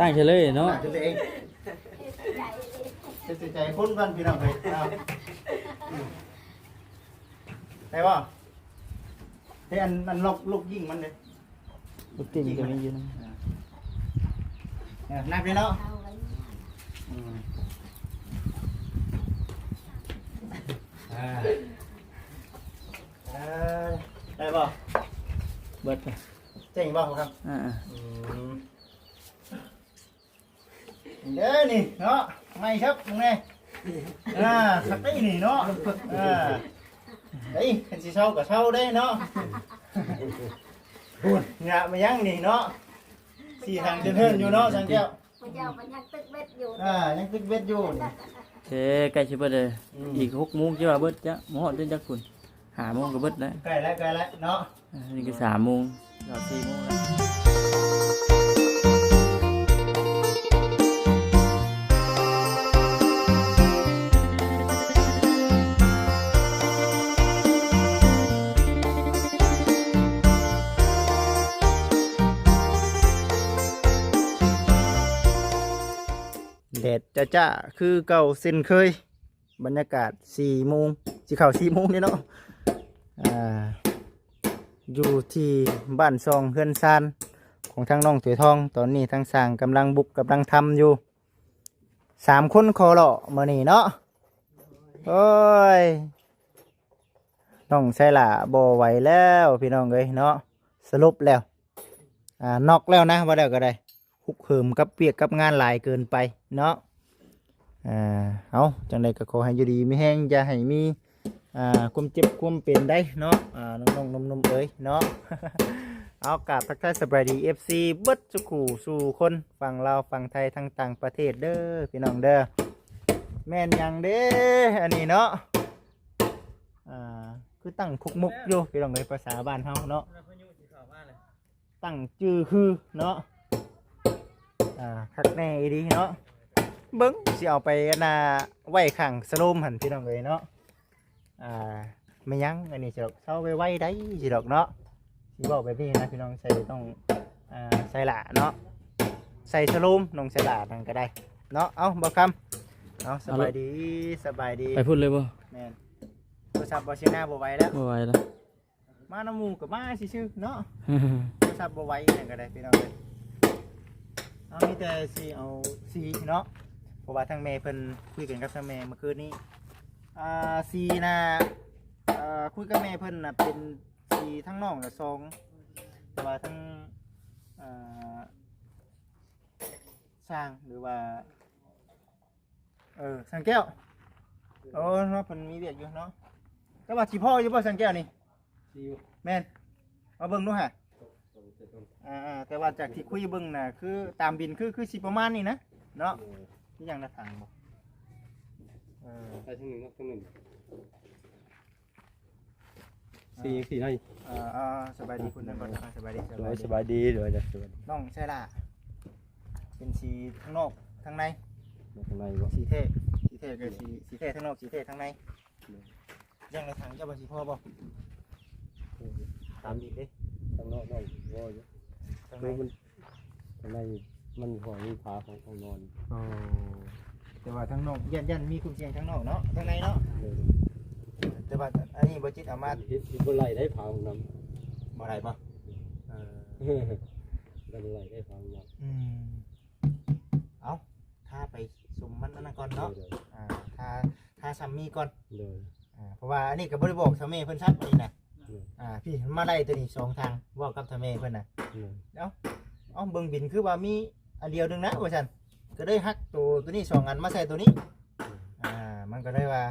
ຕັ້ງເສຍເລີຍເນາະ ຕັ້ງເສຍເອງ ເຮັດໃຈຄົນກ່ອນ ພີ່ນ້ອງເອີຍ. ເອົາ ໄດ້ບໍ່? ເຮັດອັນ ອັນລັອກລູກຍິງມັນເດ້. ລູກຕິ່ງກໍມີຢູ່ນະ ເອີ ນັບເດ້ເນາະ. ອືມ ອ່າ ເອີ ໄດ້ບໍ່? ເບິດ ເຈັງບໍ່ຄັບ? ອ່າໆ ອືມ ເດ້ນີ້ເນາະ ໃໝ່ຄັບ ເບິ່ງແດ່. ອ່າ ຄັກໄດ໋ນີ້ເນາະ. ອ່າ ເອີຍ ຄັນຊິເຊົາກໍເຊົາໄດ້ເນາະ. ພຸ້ນ ຫຍ້າມາຍັງນີ້ເນາະ ສີ່ຖັງຈົນເຮີນຢູ່ເນາະ ຊ່າງແກ້ວ. ພະເຈົ້າກໍຍັງຕຶກເບັດຢູ່ ອ່າ ຍັງຕຶກເບັດຢູ່ນີ້. ເອີ ໃກ້ຊິເບິດເລີຍ. ອືມ ອີກຫົກໂມງຊິວ່າເບິດ ຈະບໍ່ຮອດເດ້ຈັກພຸ້ນ ຫ້າໂມງກໍເບິດແລ້ວ. ໃກ້ແລ້ວ ໃກ້ແລ້ວເນາະ. ເອີ ນີ້ກໍສາມໂມງ ຈະສີ່ໂມງແລ້ວ. ແດດຈ້າໆ ຄືເກົ່າເຊັ່ນເຄີຍ. ບັນຍາກາດສີ່ໂມງ ຊິເຂົ້າສີ່ໂມງນີ້ເນາະ. ອ່າ ຢູ່ທີ່ບ້ານຊ່ອງເຮືອນຊານຂອງທາງນ້ອງຖວຍທອງ ຕອນນີ້ທາງຊ່າງກຳລັງບຸກກຳລັງທຳຢູ່. ສາມຄົນຂໍເລາະມື້ນີ້ເນາະ. ໂອ້ຍ ນ້ອງໄຊຫຼ້າບໍ່ໄຫວແລ້ວພີ່ນ້ອງເອີຍເນາະ. ສະຫຼຸບແລ້ວ ອ່າ ນັອກແລ້ວນະ ວ່າແລ້ວກໍໄດ້. ຮຸກເຫີມກັບວຽກກັບງານຫຼາຍເກີນໄປເນາະ. ອ່າ ເອົາ ຈັ່ງໃດກໍຂໍໃຫ້ຢູ່ດີມີແຮງ ຢ່າໃຫ້ມີ ອ່າ ຄວາມເຈັບຄວາມເປັນໃດ໋ເນາະ ອ່າ ນ້ອງໆ ໜຸ່ມໆ ເອີຍເນາະ. ເອົາ ກາບທັກທາຍສະບາຍດີ ເອັຟຊີ ເບິດສູ່ຄູ່ສູ່ຄົນ ຝັ່ງລາວ ຝັ່ງໄທ ທັງຕ່າງປະເທດເດີ ພີ່ນ້ອງເດີ. ແມ່ນຫຍັງເດ້ ອັນນີ້ເນາະ ອ່າ ຄືຕັ້ງຄຸກມຸກຢູ່ ພີ່ນ້ອງເອີຍ ພາສາບ້ານເຮົາເນາະ. ຕັ້ງຈື່ຄືເນາະ. ອ່າ ຄັກແນ່ອີ່ຫຼີເນາະ. ເບິ່ງ ຊິເອົາໄປອັນນ່າ ໄວ້ຂ້າງສະໂລມຫັ້ນ ພີ່ນ້ອງເອີຍເນາະ. ອ່າ ແມ່ນຫຍັງອັນນີ້ຊິດອກ ເຊົາໄວໆໄດ້ຊິດອກເນາະ. ຊິເວົ້າແບບນີ້ນະ ພີ່ນ້ອງ ໃສ່ຕ້ອງ ອ່າ ໃສ່ຫຼ້າເນາະ ໃສ່ສະໂລມ ນ້ອງໃສ່ຫຼ້ານັ້ນກໍໄດ້ເນາະ. ເອົາ ບ່າວຄຳ ເອົາ ສະບາຍດີ ສະບາຍດີ. ໄປພຸ້ນເລີຍບໍ່? ແມ່ນ ໂທລະສັບບໍ່ ເຊຍໜ້າບໍ່ໄຫວແລ້ວ ບໍ່ໄຫວແລ້ວ. ມານຳໝູ່ກໍມາຊື່ໆເນາະ. ໂທລະສັບບໍ່ໄຫວຫຍັງກໍໄດ້ພີ່ນ້ອງເອີຍ. ເອົາ ມີແຕ່ຊິເອົາສີເນາະ ເພາະວ່າທາງແມ່ເພິ່ນຄຸຍກັນກັບທາງແມ່ເມື່ອຄືນນີ້. ອ່າ ສີນະ ເອີ ຄຸຍກັບແມ່ເພິ່ນນະ ເປັນສີທາງນອກນະສອງ ແຕ່ວ່າທາງ ເອີ ຊ່າງ ຫຼືວ່າ ເອີ ຊ່າງແກ້ວ ໂອ້ເນາະ ເພິ່ນມີວຽກຢູ່ເນາະ. ແຕ່ວ່າຊິພໍຢູ່ບໍ່ຊ່າງແກ້ວນີ້? ຊິຢູ່ ແມ່ນ ມາເບິ່ງດູຫາ. ອ່າໆ ແຕ່ວ່າຈາກທີ່ຄຸຍເບິ່ງນະ ຄືຕາມບິນ ຄື ຄືຊິປະມານນີ້ນະເນາະ. ເອີ ມີຫຍັງໜ້າຖັງບໍ່? ເອີ ໄປທາງນີ້ເນາະ ທາງນີ້. ສີ ສີໃດ? ເອີ ເອີ ສະບາຍດີ ຄຸນນາຍບົດ ສະບາຍດີ ໂດຍ ສະບາຍດີ ສະບາຍດີ ໂດຍ ໂດຍ ສະບາຍດີ. ນ້ອງໄຊຫຼ້າ ເປັນສີທາງນອກທາງໃນ? ທາງໃນບໍ່? ສີແທ້ ສີແທ້ກໍສີ ສີແທ້ທາງນອກ ສີແທ້ທາງໃນ. ໂດຍ ຢ່າງລະຖັງເຈົ້າວ່າຊິພໍບໍ່? ເອີ ຕາມດິນເດ້ ທາງນອກນ້ອງພໍຢູ່ ທາງໃນມັນ ທາງໃນມັນພໍມີຝາຂອງຫ້ອງນອນ. ອໍ ແຕ່ວ່າທາງນອກຢ້ານ ຢ້ານມີຄວາມສ່ຽງທາງນອກເນາະ ທາງໃນເນາະ. ໂດຍ ແຕ່ວ່າອັນນີ້ບໍ່ຈິດເອົາມາ ເຮັດ ເຮັດບໍ່ໄດ້ໄດ້ຝາຫ້ອງນ້ຳ ບໍ່ໄດ້ບໍ່? ເອີ ບໍ່ໄດ້ໄດ້ຝາຫ້ອງນ້ຳ. ອືມ ເອົາ ຖ້າໄປຊົມມັນອັນນັ້ນກ່ອນເນາະ. ໂດຍ ໂດຍ ອ່າ ຖ້າ ຖ້າຊ່ຳມີກ່ອນ. ໂດຍ ອ່າ ເພາະວ່າອັນນີ້ກໍບໍ່ໄດ້ບອກຊາວແມ່ເພິ່ນຊ້ຳນີ້ນະ. ໂດຍ ອ່າ ພີ່ ມາໄລ່ຕົວນີ້ສອງທາງ ເວົ້າກັບຊາວແມ່ເພິ່ນນະ. ໂດຍ ເອົ້າ ເອົ້າ ເບິ່ງບິນຄືວ່າມີອັນດຽວໜຶ່ງນະວ່າຊັ້ນ ກໍເລີຍຫັກໂຕ ຕົວນີ້ສອງອັນມາໃສ່ຕົວນີ້. ໂດຍ ອ່າ ມັນກໍເລີຍວ່າ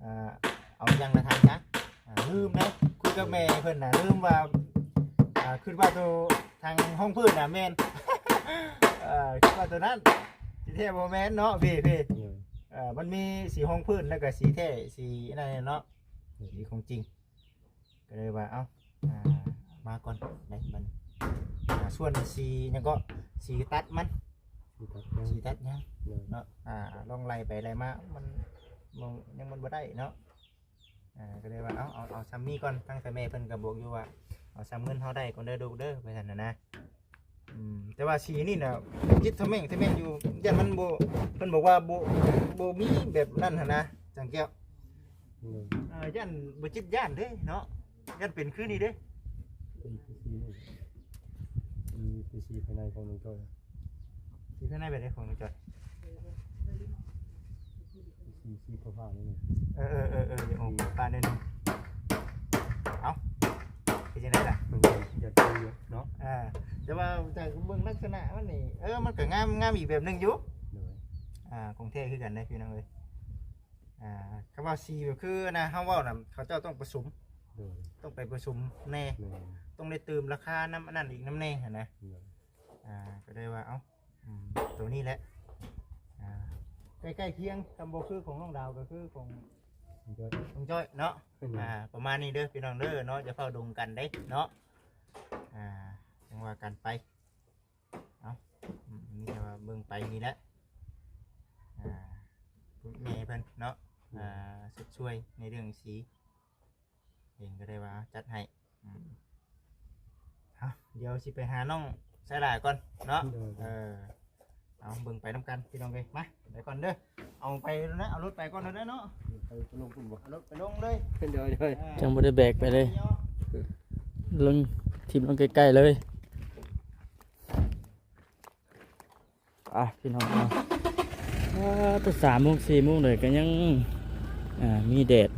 ອ່າ ເອົາຢ່າງລະທາງຊະ. ອ່າ ລືມເດ້ ຄຸຍກັບແມ່ເພິ່ນນະ ລືມວ່າ ອ່າ ຄິດວ່າໂຕທາງຮອງພື້ນນະແມ່ນ ເອີ ຄິດວ່າໂຕນັ້ນ ທີ່ແທ້ບໍ່ແມ່ນເນາະ ພີ່ ພີ່. ໂດຍ ເອີ ມັນມີສີຮອງພື້ນ ແລ້ວກໍສີແທ້ ສີນັ້ນເນາະ ສີຂອງຈິງ. ກໍເລີຍວ່າ ເອົ້າ ອ່າ ມາກ່ອນໄດ໋ບັດນີ້. ອ່າ ສ່ວນສີຫຍັງເກາະ ສີຕັດມັນ ສີຕັດຫຍັງ ສີຕັດຫຍັງ ໂດຍ ເນາະ. ອ່າ ລອງໄລ່ໄປໄລ່ມາ ມັນ ມັນຍັງມັນບໍ່ໄດ້ເນາະ. ອ່າ ກໍເລີຍວ່າ ເອົາ ເອົາ ເອົາຊ່ຳນີ້ກ່ອນ ທາງແມ່ເພິ່ນກໍບອກຢູ່ວ່າ ເອົາຊ່ຳເງິນເຮົາໄດ້ກ່ອນເດີລູກເດີ ວ່າຊັ້ນນະນະ. ອືມ ແຕ່ວ່າສີນີ້ນະ ຈິດທະແມ່ງທະແມ່ງຢູ່ ຢ້ານມັນບໍ່ ເພິ່ນບອກວ່າບໍ່ ບໍ່ມີແບບນັ້ນຫັ້ນນະ ສັງແກ້ວ. ໂດຍ ເອີ ຢ້ານບໍ່ຈິດຢ້ານເດ້ເນາະ ຢ້ານເປັນຄືນີ້ເດ້. ເປັນຄືສີນີ້ ມີ ເປັນສີພາຍໃນຂອງນ້ອງຈ້ອຍ. ສີພາຍໃນແບບໃດຂອງນ້ອງຈ້ອຍ? ສີ ສີຟ້າໆ ນີ້ ເອີໆໆໆ ອອກຟ້າແນວໜຶ່ງ. ເອົ້າ ເປັນຈັ່ງໃດລະ? ມັນຢາກ ຢາກເບິ່ງຢູ່ເນາະ. ອ່າ ແຕ່ວ່າຈາກເບິ່ງລັກສະນະມັນນີ້ ເອີ ມັນກໍງາມ ງາມອີກແບບໜຶ່ງຢູ່. ໂດຍ ອ່າ ຂອງແທ້ຄືກັນເດ້ພີ່ນ້ອງເອີຍ. ອ່າ ຄຳວ່າສີແບບຄືນະ ເຮົາເວົ້ານະ ເຂົາເຈົ້າຕ້ອງປະສົມ. ໂດຍ ຕ້ອງໄປປະສົມແດ່. ແມ່ນ ຕ້ອງໄດ້ຕື່ມລາຄານຳອັນນັ້ນອີກນຳແດ່ຫັ້ນນະ. ໂດຍ ອ່າ ກໍໄດ້ວ່າ ເອົ້າ ອືມ ໂຕນີ້ແຫຼະ ອ່າ ໃກ້ໆຄຽງ ຄັນບໍ່ຄືຂອງນ້ອງດາວ ກໍຄືຂອງນ້ອງຈ້ອຍ ນ້ອງຈ້ອຍເນາະ. ແມ່ນ ອ່າ ປະມານນີ້ເດີພີ່ນ້ອງເດີເນາະ ຢ່າຟ້າວດົງກັນເດ້ເນາະ. ອ່າ ຈັ່ງວ່າກັນໄປ. ເອົ້າ ອືມ ມີແຕ່ວ່າເບິ່ງໄປນີ້ແຫຼະ ອ່າ ແມ່ເພິ່ນເນາະ ອືມ ອ່າ ຊົດຊ່ວຍໃນເລື່ອງສີ ເອງກໍໄດ້ວ່າຈັດໃຫ້. ອືມ ເອົາ ດຽວຊິໄປຫານ້ອງໄຊລາກ່ອນເນາະ. ໂດຍ ເອີ ເອົາ ເບິ່ງໄປນຳກັນພີ່ນ້ອງເອີຍ. ມາ ໄປກ່ອນເດີ ເອົາໄປແລ້ວນະ ເອົາລົດໄປກ່ອນເດີເນາະ. ໄປ ໄປລົງພຸ້ນບໍ່? ເອົາລົດໄປລົງເລີຍ. ໂດຍໆ ອ່າ ຈັ່ງບໍ່ໄດ້ແບກໄປເລີຍ ລົງ ຖິ້ມລົງໃກ້ໆເລີຍ. ອ່ະ ພີ່ນ້ອງເນາະ ອ່າ ແຕ່ສາມໂມງ ສີ່ໂມງເລີຍກໍຍັງ ອ່າ ມີແດດ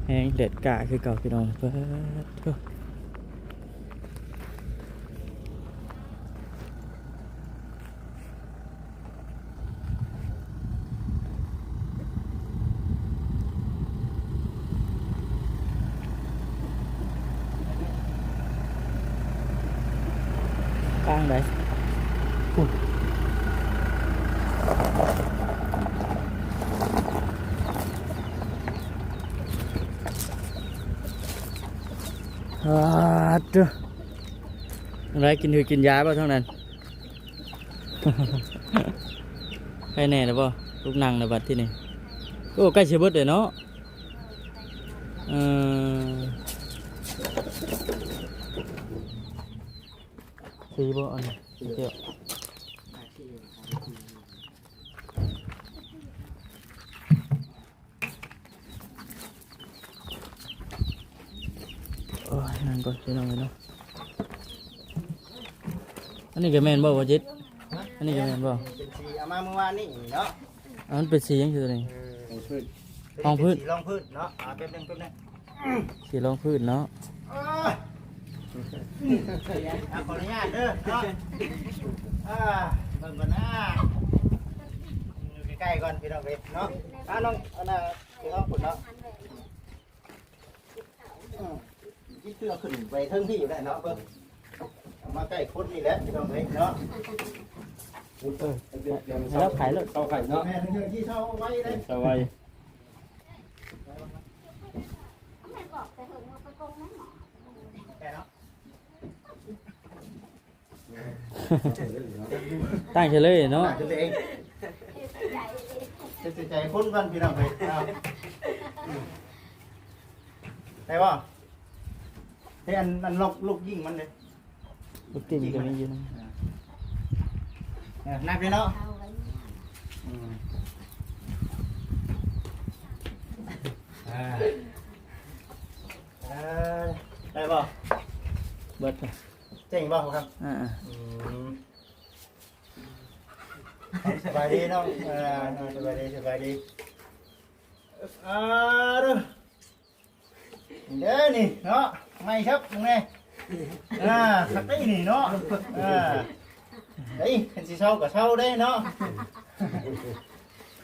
ແຮງ ແດດກ້າຄືເກົ່າພີ່ນ້ອງ. ປາດໂທ້ ທາງໃດ ພຸ້ນ ອາດ ຈັ່ງໃດ ກິນຮືກິນຢາບໍ່ທາງນັ້ນ? ໃຄແນ່ແລ້ວບໍ່? ລຸກນັ່ງແລ້ວບັດທີນີ້. ໂອ້ ໃກ້ຊິເບິດແລ້ວເນາະ. ເອີ ສີບໍ່ອັນນີ້? ໂອ້ຍ ນັ່ງກ່ອນພີ່ນ້ອງເອີຍເນາະ. ອັນນີ້ກໍແມ່ນບໍ່ ບໍ່ຈິດ? ອັນນີ້ກໍແມ່ນບໍ່? ເປັນສີເອົາມາມື້ວານນີ້ເນາະ. ອ່າ ມັນເປັນສີຫຍັງຢູ່ຕົວນີ້? ຮອງພື້ນ ຮອງພື້ນ ເປັນສີຮອງພື້ນເນາະ. ອ່າ ແປັບໜຶ່ງ ແປັບໜຶ່ງ ສີຮອງພື້ນເນາະ. ເອີ ອ່າ ຂໍອະນຸຍາດເດີເນາະ. ອ່າ ເບິ່ງກ່ອນນະ ຢູ່ໃກ້ໆກ່ອນພີ່ນ້ອງເອີຍເນາະ. ອ່າ ນ້ອງ ອັນນ່າ ສີຮອງພື້ນເນາະ. ອືມ ທີ່ເພື່ອຂຶ້ນໄປເທິງພີ້ຢູ່ແລ້ວເນາະ. ເບິ່ງ ເອົາມາໃກ້ຄົນນີ້ແຫຼະພີ່ນ້ອງເອີຍເນາະ. ເອີ ໃຫ້ລາວໄຂໂລດ ເອົາໄຂເນາະ. ແມ່ນ ທີ່ເຊົ່າໄວ້ເດ້ ເຊົ່າໄວ້. ຕັ້ງໃສ່ເລີຍເນາະ ຕັ້ງໃສ່ເລີຍເນາະ. ຕັດສິນໃຈຄົນກ່ອນພີ່ນ້ອງເອີຍ. ເອົາ ໄດ້ບໍ່? ເຮັດອັນ ອັນລັອກລູກຍິງມັນເດ້ ລູກຕິ່ງກໍມີຢູ່ນະ. ເອີ ນັບເດ້ເນາະ. ອືມ ອ່າ ເອີ ໄດ້ບໍ່? ເບິດ ເຈັງບໍ່ຄັບ? ອ່າໆ ອືມ ສະບາຍດີເນາະ. ເອີ ສະບາຍດີ ສະບາຍດີ. ອ່າ ເດີ ເດ້ນີ້ເນາະ ໃໝ່ຄັບ ເບິ່ງແດ່. ອ່າ ຄັກໄດ໋ນີ້ເນາະ. ອ່າ ເດ້ ຄັນຊິເຊົ່າກໍເຊົ່າໄດ້ເນາະ.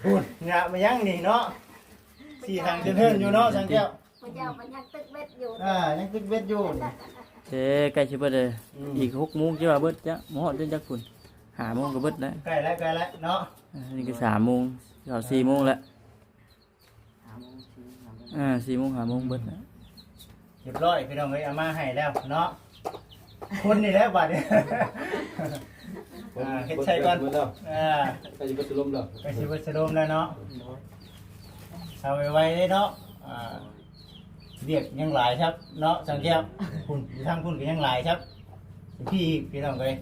ພຸ້ນ ຫຍ້າມາຍັງນີ້ເນາະ ສີ່ທາງຈະເທີນຢູ່ເນາະ ສັງແກ້ວ. ພະເຈົ້າກໍຍັງຕຶກເບັດຢູ່. ອ່າ ຍັງຕຶກເບັດຢູ່ນີ້. ເອີ ໃກ້ຊິເບິດເລີຍ. ອືມ ອີກຫົກໂມງຊິວ່າເບິດ ຈະມາຮອດຈົນຈັກພຸ້ນ ຫ້າໂມງກໍເບິດແລ້ວ. ໃກ້ແລ້ວ ໃກ້ແລ້ວເນາະ. ອ່າ ນີ້ກໍສາມໂມງ ເຂົ້າສີ່ໂມງແລ້ວ. ຫ້າໂມງ ສີ່ໂມງ ຫ້າໂມງ ອ່າ ສີ່ໂມງ ຫ້າໂມງເບິດແລ້ວ. ຮຽບຮ້ອຍພີ່ນ້ອງເອີຍ ເອົາມາໃຫ້ແລ້ວເນາະ. ຄົນນີ້ແຫຼະບັດນີ້ ອ່າ ເຮັດໃສ່ກ່ອນ. ອ່າ ໃກ້ຊິເບິດສະລົມແລ້ວ ໃກ້ຊິເບິດສະລົມແລ້ວເນາະ. ເອົາໄວໆເດ້ເນາະ. ອ່າ ວຽກຍັງຫຼາຍຄັບເນາະ ສັງແກ້ວ. ພຸ້ນ ຢູ່ທາງພຸ້ນກໍຍັງຫຼາຍຄັບ. ພີ່ ພີ່ນ້ອງເອີຍ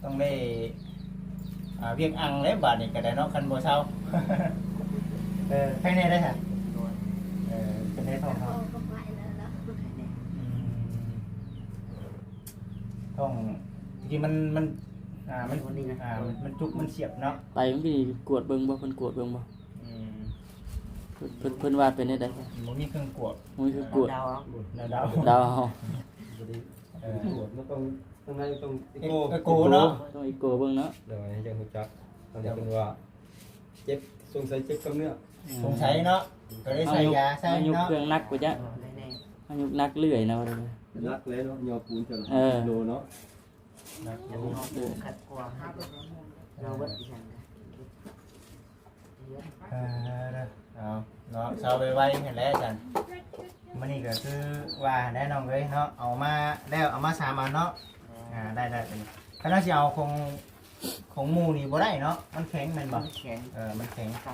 ຕ້ອງໄດ້ ອ່າ ວຽກອັ່ງແລ້ວບາດນີ້ກໍໄດ້ເນາະ ຄັນບໍ່ເຊົາ. ເອີ ໃຜແດ່ໄດ້ຫະ? ໂດຍ ເອີ ເປັນໄດ້ທ້ອງເຮົາ ອືມ ທ້ອງທີ່ມັນ ມັນ ອ່າ ມັນ ອ່າ ມັນຈຸກ ມັນສຽບເນາະ. ໄປມັນມີກວດເບິ່ງບໍ່? ເພິ່ນກວດເບິ່ງບໍ່? ອືມ ເພິ່ນ ເພິ່ນ ເພິ່ນວ່າເປັນແນວໃດ? ບໍ່ມີເຄື່ອງກວດ ບໍ່ມີເຄື່ອງກວດ ເດົາເອົາ ເດົາ ເດົາເອົາ. ບໍ່ໄດ້ ເອີ ກວດ ມັນຕ້ອງ ທາງໃນຕ້ອງເອັກໂກ ເອັກໂກເນາະ ຕ້ອງເອັກໂກເບິ່ງເນາະ. ໂດຍ ໃຫ້ເຈົ້າຮູ້ຈັກ ອັນນີ້ເພິ່ນວ່າເຈັບ ສົງໄສເຈັບກ້າມເນື້ອ ອືມ ສົງໄສເນາະ ກໍໄດ້ໃສ່ຢາໃສ່ເນາະ ມາຍົກເຄື່ອງໜັກໄປຈ້ະ ເຮົາຍົກໜັກເລື້ອຍນະ ວ່າ ໜັກເລີຍເນາະ ຍໍປູນເທື່ອລະ ເອີ ສິບໂລເນາະ ໜັກ ເອົາປູນຂັດກວາງໃຫ້ເຮົາເບິດອີຫຍັງ ເອີ ເອົາເນາະ ເຊົາໄວໆຫັ້ນແຫຼະຊັ້ນ. ມື້ນີ້ກໍຄືວ່າແຫຼະນ້ອງເອີຍເນາະ ເອົາມາແລ້ວ ເອົາມາສາມອັນເນາະ. ອ່າ ໄດ້ໆ ຄັນວ່າຊິເອົາຂອງ ຂອງໝູ່ນີ້ບໍ່ໄດ້ເນາະ ມັນແຂງແມ່ນບໍ່? ມັນແຂງ ເອີ ມັນແຂງ ຕ້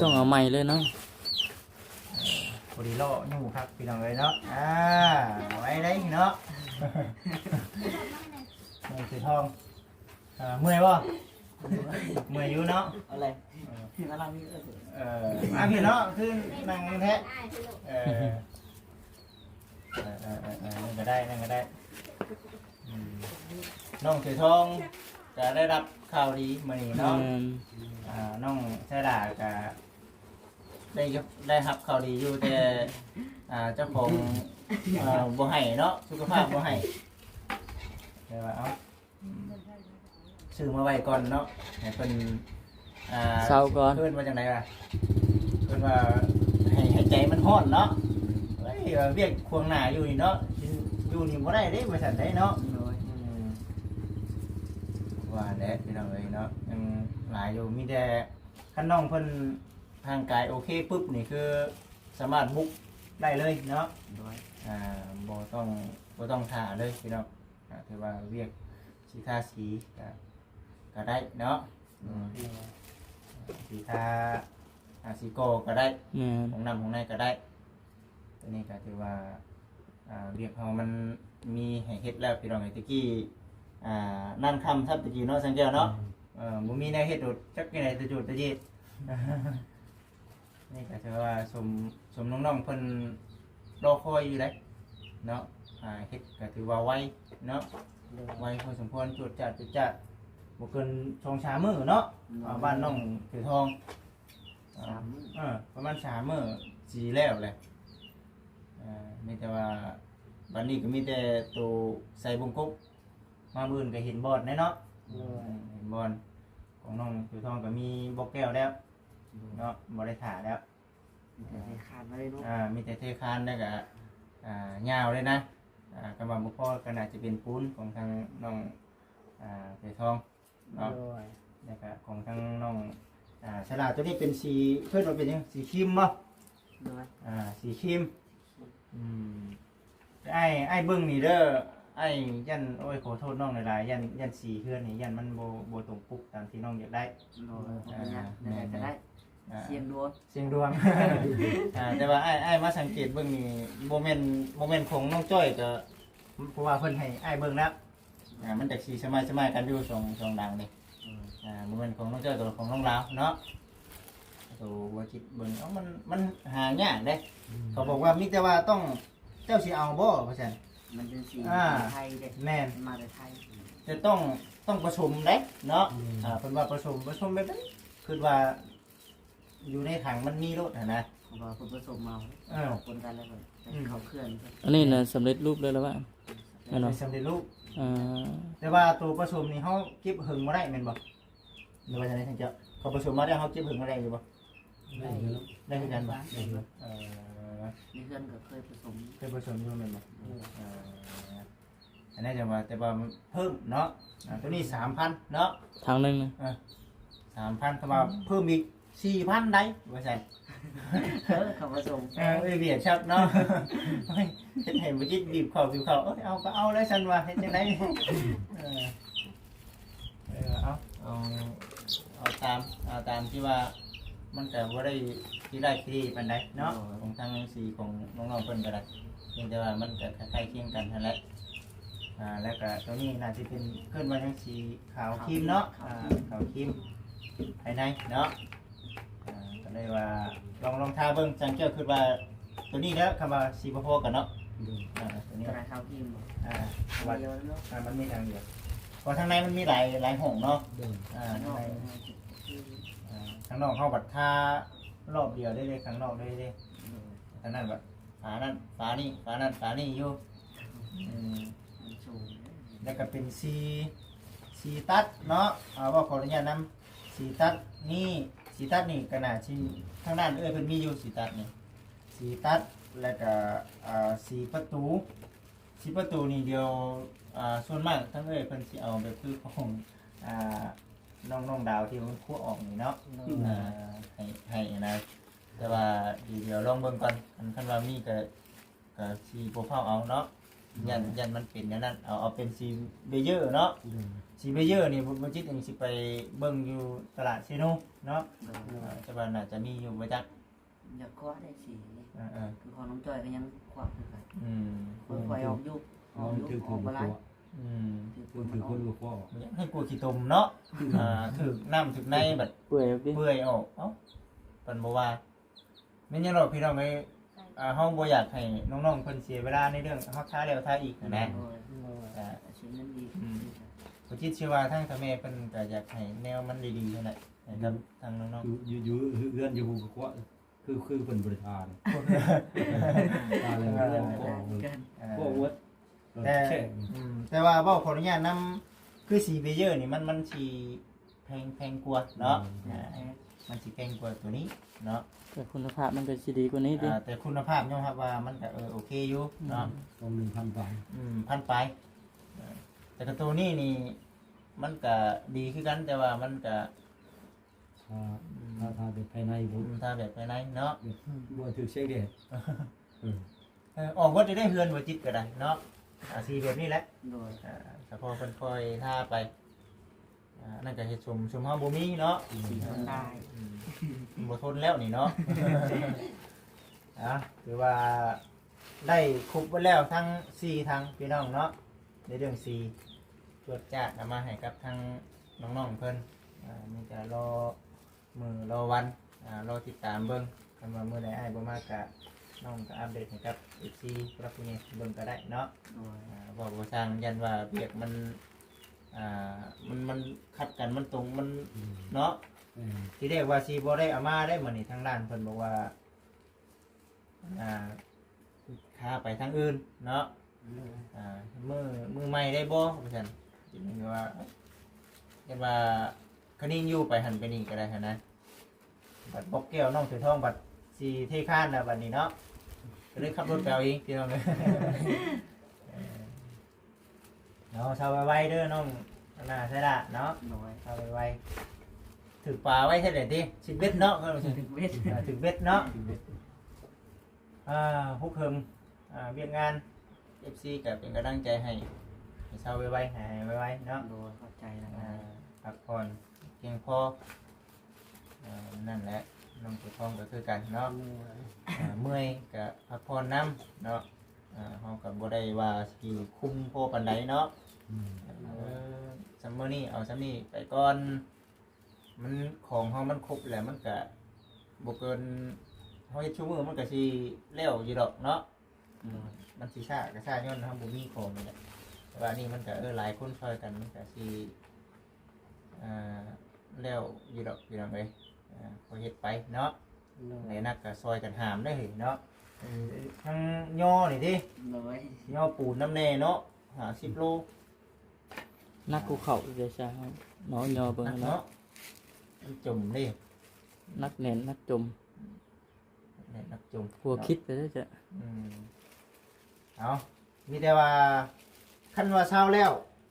ອງເອົາໃໝ່ເລີຍເນາະ. ເອີ ພໍດີລໍ້ຢູ່ຄັກພີ່ນ້ອງເອີຍເນາະ. ອ່າ ເອົາໄວ້ໄດ້ເນາະ ນ້ອງສີທອງ. ເອີ ເມື່ອຍບໍ່? ເມື່ອຍຢູ່ເນາະ ເອົາເລີຍ ເອີ ເອີ ມາພີ່ເນາະ ຄືນັ່ງແທ້ ເອີ ເອີ ເອີ ເອີ ນັ້ນກໍໄດ້ ນັ້ນກໍໄດ້. ອືມ ນ້ອງເສືອທອງກໍໄດ້ຮັບຂ່າວດີມື້ນີ້ເນາະ ແມ່ນ ອ່າ ນ້ອງໄຊດາກໍໄດ້ ໄດ້ຮັບຂ່າວດີຢູ່ ແຕ່ເຈົ້າຂອງ ເອີ ບໍ່ໃຫ້ເນາະ ສຸຂະພາບບໍ່ໃຫ້ ແຕ່ວ່າ ເອົາ ຊື້ມາໄວ້ກ່ອນເນາະ ໃຫ້ເພິ່ນ ອ່າ ເຊົາກ່ອນ ເພິ່ນວ່າຈັ່ງໃດວະ ເພິ່ນວ່າໃຫ້ ໃຫ້ໃຈມັນຮ້ອນເນາະ. ເອີຍ ວ່າວຽກຂວາງໜ້າຢູ່ນີ້ເນາະ ຢູ່ນີ້ບໍ່ໄດ້ເດ້ ວ່າຊັ້ນໄດ໋ເນາະ. ໂດຍ ອືມ ວ່າແຫຼະພີ່ນ້ອງເອີຍເນາະ ຍັງຫຼາຍຢູ່ ມີແຕ່ຄັນນ້ອງເພິ່ນຮ່າງກາຍໂອເຄປຶບນີ້ ຄືສາມາດບຸກໄດ້ເລີຍເນາະ. ໂດຍ ອ່າ ບໍ່ຕ້ອງ ບໍ່ຕ້ອງຖ້າເລີຍພີ່ນ້ອງ. ອ່າ ຖືວ່າວຽກສີທາສີກໍ ກໍໄດ້ເນາະ ອືມ ສີທາ ອ່າ ສີກໍ່ກໍໄດ້ ແມ່ນ ຫ້ອງນ້ຳຫ້ອງໃນກໍໄດ້. ຕົວນີ້ກໍຖືວ່າ ອ່າ ວຽກເຮົາມັນມີໃຫ້ເຮັດແລ້ວພີ່ນ້ອງເອີຍ. ແຕ່ກີ້ ອ່າ ນານຄ່ຳຊັບແຕ່ກີ້ເນາະ ສັງແກ້ວເນາະ ອືມ ເອີ ບໍ່ມີແນວເຮັດໂດດ ຈັກຈັ່ງໃດ ແຕ່ໂຈດແຕ່ເຈດ. ນີ້ກໍຖືວ່າສົມ ສົມນ້ອງໆເພິ່ນລໍຄອຍຢູ່ເດ້ເນາະ. ອ່າ ເຮັດກໍຖືວ່າໄວເນາະ ໂດຍ ໄວພໍສົມຄວນ ຈວດຈາດ ຈວດຈາດ ບໍ່ເກີນສອງສາມມື້ເນາະ. ໂດຍ ອ່າ ບ້ານນ້ອງເສືອທອງ ສາມມື້ ເອີ ປະມານສາມມື້ຊິແລ້ວແຫຼະ. ເອີ ມີແຕ່ວ່າບັດນີ້ກໍມີແຕ່ໂຕໃສ່ບົງກົບ ມາມື້ອື່ນກໍເຫັນບ່ອນແດ່ເນາະ. ໂດຍ ເຫັນບ່ອນ ຂອງນ້ອງເສືອທອງກໍມີບໍ່ແກ້ວແລ້ວ ໂດຍ ເນາະ ບໍ່ໄດ້ຖ້າແລ້ວ. ມີແຕ່ເທຄານເລີຍເນາະ ອ່າ ມີແຕ່ເທຄານ ແລ້ວກໍ ອ່າ ຍາວເລີຍນະ. ອ່າ ຄັນວ່າບໍ່ພໍກໍໜ້າຈະເປັນປູນຂອງທາງນ້ອງ ອ່າ ເສືອທອງເນາະ. ໂດຍ ແລ້ວກໍຂອງທາງນ້ອງ ອ່າ ສາລາ ຕົວນີ້ເປັນສີ ເອີ້ນວ່າເປັນຫຍັງ ສີຄຣີມບໍ່? ໂດຍ ອ່າ ສີຄຣີມ ອືມ ອ້າຍ ອ້າຍເບິ່ງນີ້ເດີ ອ້າຍຢ້ານ ໂອ້ຍ ຂໍໂທດນ້ອງຫຼາຍໆ ຢ້ານ ຢ້ານສີເຮືອນນີ້ ຢ້ານມັນບໍ່ ບໍ່ຕົງປົກຕາມທີ່ນ້ອງຢາກໄດ້. ໂດຍ ບໍ່ເປັນຫຍັງ ອ່າ ແນວໃດກໍໄດ້ ແມ່ນໆ ສ່ຽງດວງ ສ່ຽງດວງ ອ່າ ແຕ່ວ່າອ້າຍ ອ້າຍມາສັງເກດເບິ່ງນີ້ ບໍ່ແມ່ນ ບໍ່ແມ່ນຂອງນ້ອງຈ້ອຍກໍ ເພາະວ່າເພິ່ນໃຫ້ອ້າຍເບິ່ງແລ້ວ ອ່າ ມັນຈະສີສະມາຍໆກັນຢູ່ ສອງ ສອງຫຼັງນີ້ ອືມ ອ່າ ບໍ່ແມ່ນຂອງນ້ອງຈ້ອຍກັບຂອງນ້ອງລາວເນາະ. ໂຕບໍ່ຈິດເບິ່ງ ເອົ້າ ມັນ ມັນຫາຍາກເດ້ ອືມ ເຂົາບອກວ່າມີແຕ່ວ່າຕ້ອງ ເຈົ້າຊິເອົາບໍ່ ວ່າຊັ້ນ ມັນເປັນສີ ອ່າ ໄທເດ້ ແມ່ນ ມາແຕ່ໄທ ແຕ່ຕ້ອງ ຕ້ອງປະສົມເດ້ເນາະ ອືມ ອ່າ ເພິ່ນວ່າປະສົມ ປະສົມແບບໃດ ຄິດວ່າ ຢູ່ໃນຖັງມັນມີໂລດຫັ້ນນະ ເພາະວ່າເພິ່ນປະສົມເອົາ ເອີ ປົນກັນແລ້ວກໍ ອືມ ເຂົ້າເຄື່ອງ. ອັນນີ້ນະສຳເລັດຮູບເລີຍລະວ່າ ແມ່ນບໍ່? ສຳເລັດຮູບ ອ່າ ແຕ່ວ່າໂຕປະສົມນີ້ເຮົາເກັບເຫິງບໍ່ໄດ້ແມ່ນບໍ່ ຫຼືວ່າຈັ່ງໃດທ່ານເຈົ້າ? ເຂົາປະສົມມາແລ້ວເຮົາເກັບເຫິງບໍ່ໄດ້ຢູ່ບໍ່? ໄດ້ຢູ່ ໄດ້ຄືກັນບໍ່? ໄດ້ຢູ່ ເອີ ໃນເຮືອນກໍເຄີຍປະສົມ ເຄີຍປະສົມຢູ່ແມ່ນບໍ່? ເອີ ເອີ ອັນນັ້ນຈັ່ງວ່າ ແຕ່ວ່າເພີ່ມເນາະ ອ່າ ຕົວນີ້ສາມພັນເນາະ ຖັງໜຶ່ງນະ ເອີ ສາມພັນ ແຕ່ວ່າເພີ່ມອີກສີ່ພັນໄດ໋ ວ່າຊັ້ນ ເອີ ເຂົາປະສົມ ເອີ ເອີຍ ບຽດຄັກເນາະ ເຮັດໃຫ້ບໍ່ຈິດບີບເຂົ້າບີບເຂົ້າ ເອີຍ ເອົາກໍເອົາແລ້ວຊັ້ນວ່າ ເຮັດຈັ່ງໃດ ເອີ ເອີ ເອົາ ເອົາ ເອົາຕາມ ເອົາຕາມທີ່ວ່າ ມັນກໍບໍ່ໄດ້ຂີ້ຮ້າຍຂີ້ເຫຼປານໃດເນາະ ໂດຍ ຂອງທາງສີຂອງນ້ອງໆເພິ່ນກໍໄດ້ ພຽງແຕ່ວ່າມັນກໍຄ້າຍໆຄຽງກັນຫັ້ນແຫຼະ. ອ່າ ແລ້ວກະໂຕນີ້ໜ້າຊິເປັນ ເອີ້ນວ່າຫຍັງ ສີຂາວຄຣີມເນາະ ຂາວຄຣີມ ອ່າ ຂາວຄຣີມພາຍໃນເນາະ. ອ່າ ກໍເລີຍວ່າລອງ ລອງທາເບິ່ງ. ຈັ່ງເຈົ້າຄິດວ່າໂຕນີ້ແຫຼະ ຄຳວ່າສີບໍ່ພໍກັນເນາະ. ໂດຍ ອ່າ ໂຕນີ້ ຕະຫຼາດເຊົາທີ່ບໍ່ ອ່າ ອັນດຽວເນາະ ອ່າ ມັນມີທາງດຽວ ເພາະທາງໃນມັນມີຫຼາຍ ຫຼາຍຫ້ອງເນາະ. ໂດຍ ອ່າ ທາງໃນ ອ່າ ທາງນອກເຮົາບັດທາລອບດຽວເດ້ ເດ້ ຂ້າງນອກເດ້ ເດ້. ໂດຍ ທາງນັ້ນບັດຝານັ້ນຝານີ້ ຝານັ້ນຝານີ້ຢູ່. ອືມ ມັນສູງເດ້ ແລ້ວກໍເປັນສີ ສີຕັດເນາະ. ອ່າ ເວົ້າຂໍອະນຸຍາດນຳ ສີຕັດນີ້ ສີຕັດນີ້ກໍໜ້າຊິ ທາງດ້ານເອື້ອຍເພິ່ນມີຢູ່ ສີຕັດນີ້ ສີຕັດ ແລ້ວກໍ ອ່າ ສີປະຕູ ສີປະຕູນີ້ດຽວ ອ່າ ສ່ວນມາກທາງເອື້ອຍເພິ່ນຊິເອົາແບບຄືຂອງ ອ່າ ນ້ອງ ນ້ອງດາວທີ່ມັນຄົວອອກນີ້ເນາະ. ໂດຍ ອ່າ ໃຫ້ ໃຫ້ນະ ແຕ່ວ່າດຽວລອງເບິ່ງກ່ອນ ຄັນ ຄັນວ່າມີກໍ ກໍຊິບໍ່ຟ້າວເອົາເນາະ. ອືມ ຢ້ານ ຢ້ານມັນເປັນແນວນັ້ນ ເອົາ ເອົາເປັນສີເບເຢີເນາະ. ໂດຍ ສີເບເຢີນີ້ ບໍ່ ບໍ່ຈິດຍັງຊິໄປເບິ່ງຢູ່ຕະຫຼາດເຊໂນເນາະ. ໂດຍ ອ່າ ແຕ່ວ່າໜ້າຈະມີຢູ່ບໍ່ຈັກ. ຢາກຄວ້າໄດ້ສີນີ້ ເອີໆ ຄືຂອງນ້ອງຈ້ອຍກໍຍັງຄວ້າຄືກັນ. ອືມ ຄ່ອຍໆອອກຢູ່ ອອກຢູ່ ອອກບໍ່ຫຼາຍ. ອືມ ຖືກຄົນ ຖືກຄົນກໍຄວ້າ ຢາກໃຫ້ກົວຂີ້ຕົມເນາະ. ອ່າ ຖືກນ້ຳຖືກໃນບັດເປື່ອຍອອກ ເປື່ອຍອອກ. ເອົ້າ ເພິ່ນບໍ່ວ່າ ແມ່ນຫຍັງດອກພີ່ນ້ອງເອີຍ. ອ່າ ເຮົາບໍ່ຢາກໃຫ້ນ້ອງໆເພິ່ນເສຍເວລາໃນເລື່ອງເຮົາທາແລ້ວທາອີກຫັ້ນນະ. ໂດຍ ອ່າ ອາຊີບນັ້ນດີ. ອືມ ບໍ່ຈິດເຊື່ອວ່າທາງພໍ່ແມ່ເພິ່ນກໍຢາກໃຫ້ແນວມັນດີໆຫັ້ນແຫຼະ ໃຫ້ກັບ ອືມ ທາງນ້ອງໆ ຢູ່ ຢູ່ ຢູ່ເຮືອນຢູ່ຜູ້ກໍຄວ້າ ຄື ຄືເພິ່ນບໍລິທານ ຕາຍແລ້ວ ເອີ ເພິ່ນກໍ ເອີ ກໍໝົດ. ແຕ່ ແຕ່ ອືມ ແຕ່ວ່າເວົ້າຂໍອະນຸຍາດນຳ ຄືສີເບເຢີນີ້ ມັນ ມັນຊິແພງ ແພງກວ່າເນາະ. ອືມ ອ່າ ມັນຊິແພງກວ່າໂຕນີ້ເນາະ ແຕ່ຄຸນນະພາບມັນກໍຊິດີກວ່ານີ້ຕິ. ອ່າ ແຕ່ຄຸນນະພາບຍອມຮັບວ່າມັນກໍ ເອີ ໂອເຄຢູ່ເນາະ. ອືມ ຕ້ອງໜຶ່ງພັນປາຍ. ອືມ ພັນປາຍ. ເອີ ແຕ່ກໍໂຕນີ້ນີ້ ມັນກະດີຄືກັນ ແຕ່ວ່າມັນກະ ຖ້າ ອືມ ຖ້າ ຖ້າແບບພາຍໃນບໍ່ ອືມ ຖ້າແບບພາຍໃນເນາະ ແບບບໍ່ຖືກແສງແດດ. ເອີ ເອີ ອອກເບິດໄດ້ເຮືອນບໍ່ຈິດກໍໄດ້ເນາະ. ອ່າ ສີແບບນີ້ແຫຼະ. ໂດຍ ອ່າ ສະເພາະເພິ່ນຄ່ອຍທາໄປ. ອ່າ ອັນນັ້ນກໍເຮັດສົມ ສົມເຮົາບໍ່ມີເນາະ. ອືມ ສີຄົນຕາຍ. ອືມ ມັນບໍ່ທົນແລ້ວນີ້ເນາະ. ອ່າ ຖືວ່າ ໄດ້ຄົບເບິດແລ້ວທັງສີ່ທາງພີ່ນ້ອງເນາະ ໃນເລື່ອງສີ ຈວດຈາດເອົາມາໃຫ້ກັບທາງນ້ອງໆເພິ່ນ. ອ່າ ມີແຕ່ລໍມື້ລໍວັນ ອ່າ ລໍຕິດຕາມເບິ່ງ ຄັນວ່າມື້ໃດອ້າຍບໍ່ມາກະ ນ້ອງກະອັບເດດໃຫ້ກັບເອັຟຊີຜູ້ຫຼັກຜູ້ໃຫຍ່ເບິ່ງກະໄດ້ເນາະ. ໂດຍ ອ່າ ເວົ້າບໍ່ຊ່າງ ຢ້ານວ່າວຽກມັນ ອ່າ ມັນ ມັນຂັດກັນ ມັນຕົງ ມັນ ອືມ ເນາະ. ແມ່ນ ທີແລກວ່າຊິບໍ່ໄດ້ເອົາມາໄດ້ມື້ນີ້ ທາງຮ້ານເພິ່ນບອກວ່າ ອ່າ ຄາໄປທາງອື່ນເນາະ. ໂດຍ ອ່າ ມື້ ມື້ໃໝ່ໄດ້ບໍ່ ວ່າຊັ້ນ. ຈັ່ງວ່າ ຈັ່ງວ່າຄະນິງຢູ່ໄປຫັ້ນໄປນີ້ກໍໄດ້ຫັ້ນນະ. ບັດບອກແກ້ວນ້ອງເສືອທອງບັດຊິເທຄານແລ້ວບັດນີ້ເນາະ ກໍເລີຍຂັບລົດໄປເອົາເອງພີ່ນ້ອງເອີຍ. ເນາະ ເຊົາໄວໆເດີນ້ອງ ອັນນ່າ ໄຊລະເນາະ. ໂດຍ ເຊົາໄວໆ. ຖືກປາໄວ້ແທ້ໃດຕິ ຖືກເບັດເນາະ. ຖືກເບັດ ເອີ ຖືກເບັດເນາະ. ອ່າ ຮຸກເຫິມ ອ່າ ວຽກງານ ເອັຟຊີກໍເປັນກຳລັງໃຈໃຫ້ ໃຫ້ເຊົາໄວໆ ຫາຍໄວໆເນາະ. ໂດຍ ຂອບໃຈຫຼາຍໆ. ອ່າ ພັກຜ່ອນພຽງພໍ. ອ່າ ນັ້ນແຫຼະ ນ້ອງຕົວທອງກໍຄືກັນເນາະ. ໂດຍ ອ່າ ເມື່ອຍກໍພັກຜ່ອນນຳເນາະ. ອ່າ ເຮົາກໍບໍ່ໄດ້ວ່າຊິຄຸ້ມພໍປານໃດເນາະ. ອືມ ເອີ ຊ່ຳມື້ນີ້ເອົາຊ່ຳນີ້ໄປກ່ອນ. ມັນ ຂອງເຮົາມັນຄົບແລ້ວ ມັນກະບໍ່ເກີນ ເຮົາເຮັດຊຸມື້ມັນກະຊິແລ້ວຢູ່ດອກເນາະ. ອືມ ມັນຊິຊ້າກະຊ້າຍ້ອນເຮົາບໍ່ມີຂອງນີ້ແຫຼະ. ແຕ່ວ່າອັນນີ້ມັນກະ ເອີ ຫຼາຍຄົນຊ່ອຍກັນ ມັນກະຊິ ອ່າ ແລ້ວຢູ່ດອກພີ່ນ້ອງເອີຍ. ອ່າ ພໍເຮັດໄປເນາະ. ໂດຍ ໃນໜັກກະຊ່ອຍກັນຫາມໄດ້ເນາະ. ເອີ ທັງຍໍນີ້ຕິ. ໂດຍ ຍໍປູນນຳແດ່ເນາະ ຫ້າສິບໂລ. ໜັກກວ່າເຂົາອີກເດຊະເນາະ. ຍໍເບິ່ງເນາະ ເນາະ ມັນຈົມເດ້. ໜັກແໜ້ນໜັກຈົມ ແໜ້ນໜັກຈົມ ຫົວຄິດໄປເດ້ຈະ. ອືມ ເອົາ ມີແຕ່ວ່າ ຄັນວ່າຊາວແລ້ວ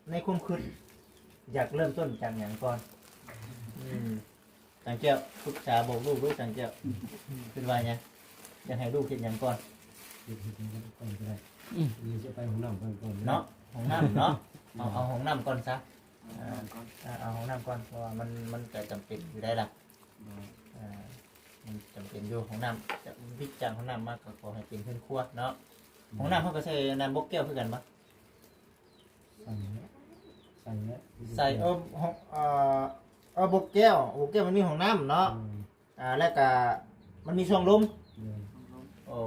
ໃນຄວາມຄິດ ຢາກເລີ່ມຕົ້ນຈາກຫຍັງກ່ອນ? ອືມ ຈັນແກ້ວ ປຶກສາບອກລູກດູ ຈັນແກ້ວ ຄິດວ່າຫຍັງ? ຢາກໃຫ້ລູກເຮັດຫຍັງກ່ອນ? ເຮັດ ເຮັດຫຍັງກ່ອນກໍໄດ້. ອືມ ເຮົາຈະໄປຫ້ອງນ້ຳກ່ອນກໍໄດ້ເນາະ. ຫ້ອງນ້ຳເນາະ. ເອົາ ເອົາຫ້ອງນ້ຳກ່ອນຊະ. ເອົາຫ້ອງນ້ຳກ່ອນ ເອີ ເອົາຫ້ອງນ້ຳກ່ອນ ເພາະວ່າມັນ ມັນກະຈຳເປັນຢູ່ໄດ໋ລະ. ໂດຍ ເອີ ມັນຈຳເປັນຢູ່ຫ້ອງນ້ຳ. ຈາກ ວິກຈາກຫ້ອງນ້ຳມາກໍຂໍໃຫ້ເປັນເຮືອນຄົວເນາະ. ໂດຍ ຫ້ອງນ້ຳເຮົາກໍໃຊ້ອັນນັ້ນ ບອກແກ້ວຄືກັນບໍ່? ໃສ່ ເອີ ຫ້ອງ ເອີ ເອີ ບົກແກ້ວ ບົກແກ້ວມັນມີຫ້ອງນ້ຳເນາະ ອືມ ອ່າ ແລ້ວກະມັນມີຊ່ອງລົມ ແມ່ນ ໂອ້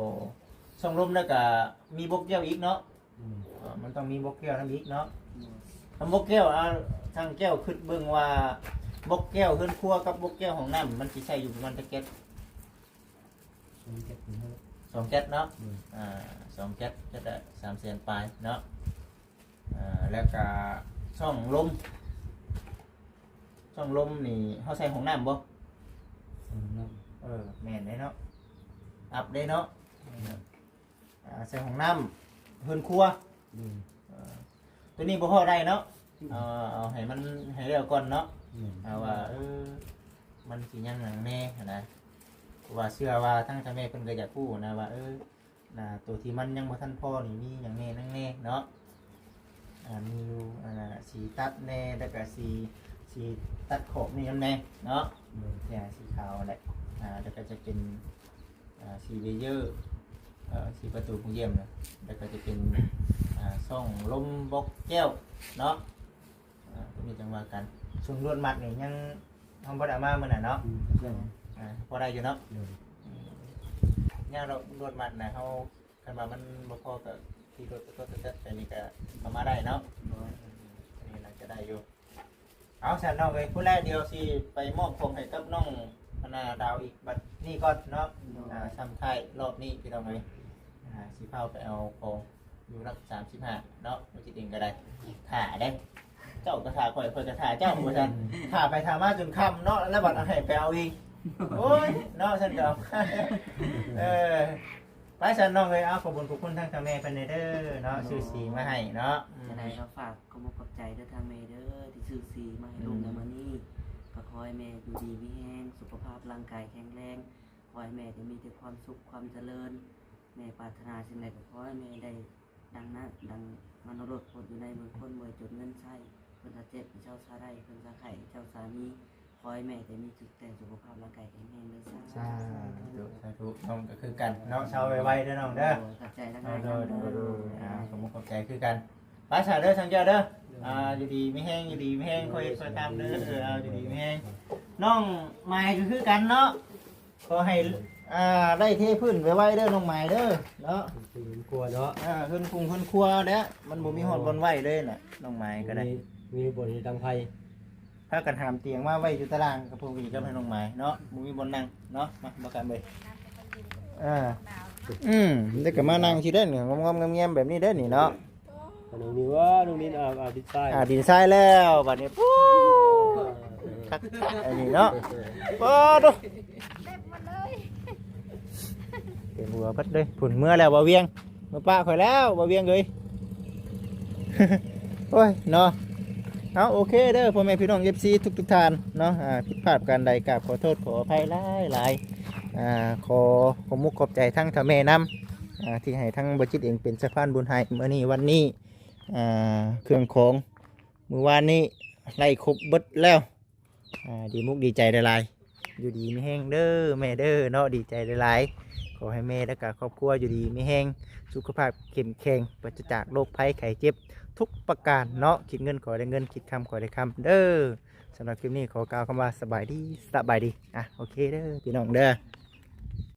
ຊ່ອງລົມ ແລ້ວກະມີບົກແກ້ວອີກເນາະ ອືມ ເອີ ມັນຕ້ອງມີບົກແກ້ວນຳອີກເນາະ ອືມ ຄັນບົກແກ້ວ ອ່າ ທາງແກ້ວຄິດເບິ່ງວ່າ ບົກແກ້ວເຮືອນຄົວກັບບົກແກ້ວຫ້ອງນ້ຳ ມັນຊິໃຊ້ຢູ່ປະມານຈັກແກັດ? ສອງແກັດ ສອງແກັດເນາະ ອືມ ອ່າ ສອງແກັດ ແກັດລະສາມແສນປາຍເນາະ ອ່າ ແລ້ວກະຊ່ອງລົມ ຊ່ອງລົມນີ້ເຮົາໃສ່ຫ້ອງນ້ຳບໍ່? ໃສ່ຫ້ອງນ້ຳ ເອີ ແມ່ນເດ້ເນາະ ອັບເດ້ເນາະ ແມ່ນ ອ່າ ໃສ່ຫ້ອງນ້ຳເຮືອນຄົວ ອືມ ເອີ ໂຕນີ້ບໍ່ພໍໄດ້ເນາະ ອືມ ເອົາ ເອົາໃຫ້ມັນໃຫ້ແລ້ວກ່ອນເນາະ ອືມ ເອົາວ່າ ເອີ ມັນຊິຍັງຫຍັງແດ່ຫັ້ນນະ ເພາະວ່າເຊື່ອວ່າທາງເຖົ້າແມ່ເພິ່ນກໍຢາກຮູ້ນະວ່າ ເອີ ນະ ໂຕທີ່ມັນຍັງບໍ່ທັນພໍນີ້ມີຫຍັງແດ່ ຫຍັງແດ່ເນາະ ອ່າ ມີຢູ່ ອ່າ ສີຕັດແດ່ ແລ້ວກະສີ ສີຕັດຂອບນີ້ນຳແດ່ເນາະ ໂດຍ ແຕ່ສີຂາວແຫຼະ ອ່າ ແລ້ວກະຈະເປັນ ອ່າ ສີເບເຢີ ເອີ ສີປະຕູໂຮງຢ້ຽມນະ ແລ້ວກະຈະເປັນ ອ່າ ຊ່ອງລົມ ບົກແກ້ວເນາະ ອ່າ ໂຕນີ້ຈັ່ງວ່າກັນ ສ່ວນລວດມັດນີ້ຍັງ ເຮົາບໍ່ໄດ້ເອົາມາມື້ນັ້ນເນາະ ອືມ ໃຊ່ ອ່າ ພໍໄດ້ຢູ່ເນາະ ໂດຍ ອືມ ຍາກດອກລວດມັດນະ ເຮົາ ຄັນວ່າມັນບໍ່ພໍກໍຂີ່ລົດຈະຈອດຈະຈັດໄປນີ້ກໍເຂົ້າມາໄດ້ເນາະ ໂດຍ ອັນນີ້ໜ້າຈະໄດ້ຢູ່ ເອົາຊັ້ນນ້ອງເອີຍ ພຸ້ນແຫຼະ ດຽວຊິໄປມອບຂອງໃຫ້ກັບນ້ອງອັນນ່າດາວອີກບັດນີ້ກ່ອນເນາະ ໂດຍ ອ່າ ຊ່ຳທ້າຍລອບນີ້ພີ່ນ້ອງເອີຍ ອ່າ ຊິພາໄປເອົາຂອງ ຢູ່ຫຼັກສາມສິບຫ້າເນາະ ບໍ່ຊິເອງກໍໄດ້ ຖ້າເດ້ ເຈົ້າກໍຖ້າຂ້ອຍ ຂ້ອຍກໍຖ້າເຈົ້າ ວ່າຊັ້ນ ຖ້າໄປຖ້າມາຈົນຄ່ຳເນາະ ແລ້ວບັດເອົາໃຫ້ໄປເອົາອີກ ໂອ້ຍ ເນາະ ຊັ້ນກໍເອົາ ເອີ ໄປຊັ້ນນ້ອງເອີຍ ເອົາ ຂອບຄຸນຂອບຄຸນທາງເຖົ້າແມ່ເພິ່ນແດ່ເດີເນາະ ໂດຍ ຊື້ສີມາໃຫ້ເນາະ ອືມ ຈັ່ງໃດກໍຝາກຂອບອົກຂອບໃຈເດີທາງແມ່ເດີ ທີ່ຊື້ສີມາໃຫ້ ອືມ ລູກໃນມື້ນີ້ ກໍຂໍໃຫ້ແມ່ຢູ່ດີມີແຮງ ສຸຂະພາບຮ່າງກາຍແຂງແຮງ ຂໍໃຫ້ແມ່ໄດ້ມີແຕ່ຄວາມສຸກຄວາມຈະເລີນ ແມ່ປາດຖະໜາສິ່ງໃດກໍຂໍໃຫ້ແມ່ໄດ້ ດັ່ງນັ້ນ ດັ່ງມະໂນລົດ ຄົນຢູ່ໃນເມືອງຄົນບໍ່ໃຫ້ຈົນເງິນໃຊ້ ເພິ່ນຊາເຈັບໃຫ້ເຈົ້າຊາໄດ້ ເພິ່ນຊາໄຂ້ໃຫ້ເຈົ້າຊາມີ ຂໍໃຫ້ແມ່ໄດ້ມີແຕ່ສຸຂະພາບຮ່າງກາຍແຂງແຮງເດີ ສາ ສາທຸ ສາທຸ ນ້ອງກໍຄືກັນເນາະ ເຊົາໄວໆເດີນ້ອງເດີ ໂດຍ ຂອບໃຈຫຼາຍໆ ໂດຍ ໂດຍ ໂດຍ ອ່າ ຂອບມຸກຂອບໃຈຄືກັນ ໄປຊະເດີ ສັງເຈົ້າເດີ ອ່າ ຢູ່ດີມີແຮງ ຢູ່ດີມີແຮງ ຄ່ອຍເຮັດຄ່ອຍທຳເດີ ເອີ ຢູ່ດີມີແຮງ ນ້ອງໝາຍກໍຄືກັນເນາະ ຂໍໃຫ້ ອ່າ ໄດ້ເທພື້ນໄວໆເດີນ້ອງໝາຍເດີເນາະ ເຮືອນຄົວເນາະ ອ່າ ເຮືອນຄຸງເຮືອນຄົວແຫຼະ ມັນບໍ່ມີຮອດບ່ອນໄວ້ເລີຍນະ ນ້ອງໝາຍກໍໄດ້ ມີ ມີບ່ອນໃຫ້ດັງໄຟ ພາກັນຫາມຕຽງມາໄວ້ຢູ່ຕາລ່າງກັບພວກນີ້ກັບໃຫ້ນ້ອງໝາຍເນາະ ບໍ່ມີບ່ອນນັ່ງເນາະ ມາ ບໍ່ກັນເລີຍ ອ່າ ອືມ ແລ້ວກໍມານັ່ງທີ່ເດ້ນີ້ ງອມໆແງມໆແບບນີ້ເດ້ນີ້ເນາະ ນ້ອງນິວ ນ້ອງນິວ ອາບ ອາບດິນຊາຍ ອາບດິນຊາຍແລ້ວ ບັດນີ້ ປູ້ ຄັກໆ ອັນນີ້ເນາະ ປາດໂທ້ ເຕັມໝົດເລີຍ ເຕັມຫົວເບິດເລີຍ ພຸ້ນ ເມືອແລ້ວ ບ່າວວຽງ ມາປະຂ້ອຍແລ້ວ ບ່າວວຽງເອີຍ ໂອ້ຍ ເນາະ ເອົາ ໂອເຄເດີ ພໍ່ແມ່ພີ່ນ້ອງ ເອັຟຊີ ທຸກໆທ່ານເນາະ ອ່າ ຜິດພາດການໃດ ກາບຂໍໂທດຂໍອະໄພຫຼາຍໆ ອ່າ ຂໍຂອບມຸກຂອບໃຈທັງເຖົ້າແມ່ນຳ ອ່າ ທີ່ໃຫ້ທັງບໍ່ຈິດເອງເປັນສະພານບຸນໃຫ້ ມື້ນີ້ວັນນີ້ ອ່າ ເຄື່ອງຂອງມື້ວານນີ້ໄລ່ຄົບເບິດແລ້ວ ອ່າ ດີມຸກດີໃຈຫຼາຍໆ ຢູ່ດີມີແຮງເດີແມ່ເດີເນາະ ດີໃຈຫຼາຍໆ ຂໍໃຫ້ແມ່ ແລ້ວກະຄອບຄົວຢູ່ດີມີແຮງ ສຸຂະພາບເຂັ້ມແຂງ ປາສະຈາກໂລກໄພໄຂ້ເຈັບທຸກປະການເນາະ ຄິດເງິນຂໍໄດ້ເງິນ ຄິດຄຳຂໍໄດ້ຄຳເດີ ສຳລັບຄລິບນີ້ຂໍກ່າວຄຳວ່າ ສະບາຍດີ ສະບາຍດີ ອ່ະ ໂອເຄເດີ ພີ່ນ້ອງເດີ.